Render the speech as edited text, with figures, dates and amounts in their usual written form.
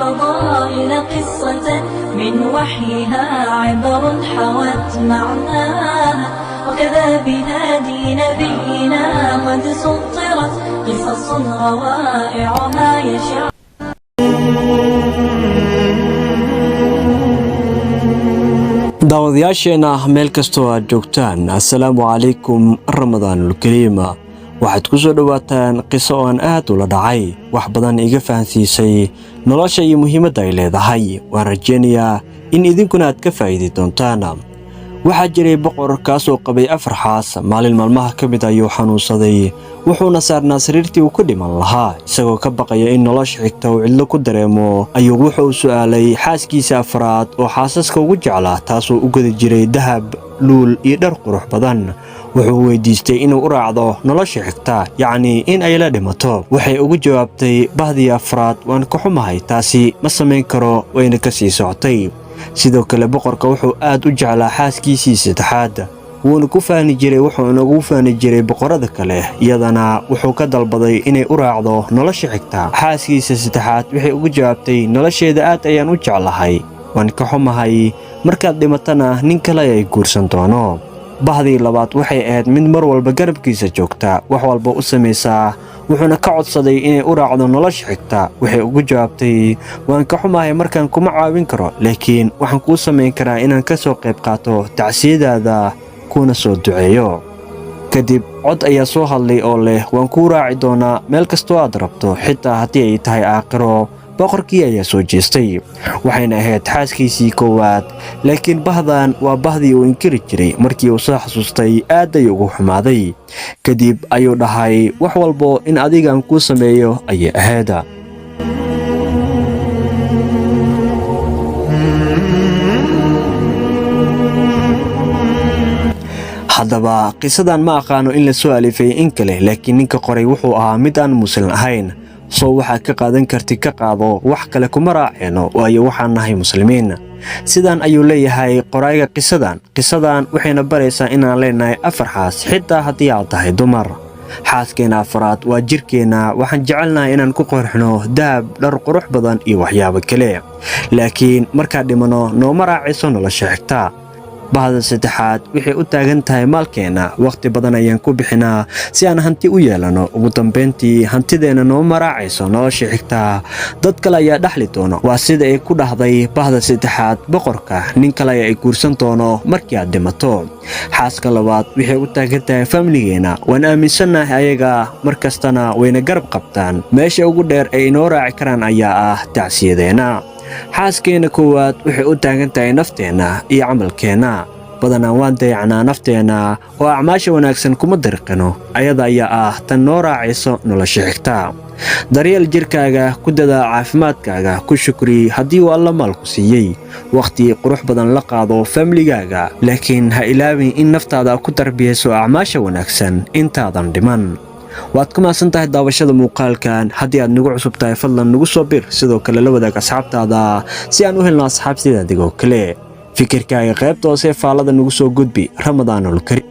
الفضائل قصة من وحيها عبر حوت معناها، وكذا بهادي نبينا قد سطرت قصص روائعها يشع. Daawadayaasheenna meel kastoo aad joogtaan, assalaamu calaykum, ramadaanul kariima. Waxaad ku soo dhowaataan qiso oo aan aad ula dhacay, wax badan iga fahansiisay nolosha iyo muhiimadda ay leedahay. Waan rajaynayaa in idinkuna aad ka faa'iidi doontaan. Waxaa jiray boqor kaasoo qabay afar xaas. Maalin maalmaha ka mid ayuu xanuunsaday, wuxuuna saarnaa sariirtii uu ku dhiman lahaa. Isagoo ka baqaya in nolosha xigta uu cidlo ku dareemo, ayuu wuxuu su'aalay xaaskiisa afraad oo xaasaska ugu jeclaa, taasoo u gadi jiray dahab, luul iyo dhar qurux badan. Wuxuu weydiistay inuu u raacdo nolosha xigta, yacnii in ay la dhimato. Waxay ugu jawaabtay bahdii afraad: "Waan ka xumahay, taasi ma samayn karo." Wayna ka sii socotay. Sidoo kale boqorka wuxuu aad u jeclaa xaaskiisii saddexaad, wuuna ku faani jiray, wuxuuna ugu faani jiray boqorada kale. Iyadana wuxuu ka dalbaday inay u raacdo nolosha xigta. Xaaskiisa saddexaad waxay ugu jawaabtay: "Nolosheeda aad ayaan u jeclahay, waan ka xumahay, markaad dhimatana nin kale ay guursan doono." Bahdii labaad waxay ahayd mid mar walba garabkiisa joogta, wax walba u samaysaa, wuxuuna ka codsaday inay u raacdo nolosha xigta. Waxay ugu jawaabtay: "Waan ka xumahay, markaan kuma caawin karo, laakiin waxaan kuu samayn karaa inaan ka soo qayb qaato tacsiyadaada kuna soo duceeyo." Kadib cod ayaa soo hadlay oo leh: "Waan kuu raaci doonaa meel kastoo aad rabto, xitaa haddii ay tahay aakhiro." Boqorkii ayaa soo jeestay, waxayna ahayd xaaskiisii koowaad. Laakiin bahdan waa bahdii uu inkiri jiray. Markii uu soo xasuustay, aad ayuu ugu xumaaday. Kadib ayuu dhahay: "Wax walbo in adigaan kuu sameeyo ayay ahayd." Haddaba qisadan ma aqaano in la soo alifay in kale, laakiin ninka qoray wuxuu ahaa mid aan muslim ahayn. Soo waxaad ka qaadan karti ka qaado, wax kale kuma raaceeno, waayo waxaan nahay muslimiin. Sidan ayuu leeyahay qorayga qisadan: Qisadan waxayna baraysaa inaan leenahay afar xaas, xitaa haddii aad tahay dumar. Xaaskeenna afraad waa jirkeenna. Waxaan jecelnahay inaan ku qorxno dahab, dhar qurux badan iyo waxyaabo kale, laakiin markaad dhimanno nooma raacayso nolosha xigta. Bahda saddexaad waxay u taagan tahay maalkeenna. Wakhti badan ayaan ku bixinaa si aan hanti u yeelano. Ugu dambayntii hantideenna nooma raacayso nolosha xigta, dad kale ayaa dhexli doono. Waa sida ay ku dhahday bahda saddexaad boqorka: "Nin kale ay guursan doono markii aad dhimato." Xaaska labaad waxay u taagan tahay familigeenna. Waan aaminsannahay ayaga, mar kastana wayna garab qabtaan. Meesha ugu dheer ay inoo raaci karaan ayaa ah tacsiyadeenna. Xaaskeenna koowaad waxay u taagan tahay nafteenna iyo camalkeenna. Badanaa waan dayacnaa nafteenna oo acmaasha wanaagsan kuma dirqino. Ayada ayaa ah tan noo raacayso nolosha xigta. Daryeel jirkaaga, ku dadaal caafimaadkaaga, ku shukri haddii uu Alla maalku siiyey. Wakhti qurux badan la qaado familigaaga, laakiin ha ilaabin in naftaada ku tarbiyayso acmaasha wanaagsan intaadan dhiman. Waad ku mahadsan tahay daawashada muuqaalkan. Haddii aad nagu cusub tahay, fadlan nagu soo bir. Sidoo kale la wadaag asxaabtaada si aan u helno asxaab sida adigoo kale. Fikirkaaga qaybta hoose faalada nagu soo gudbi. Ramadaanul kariim.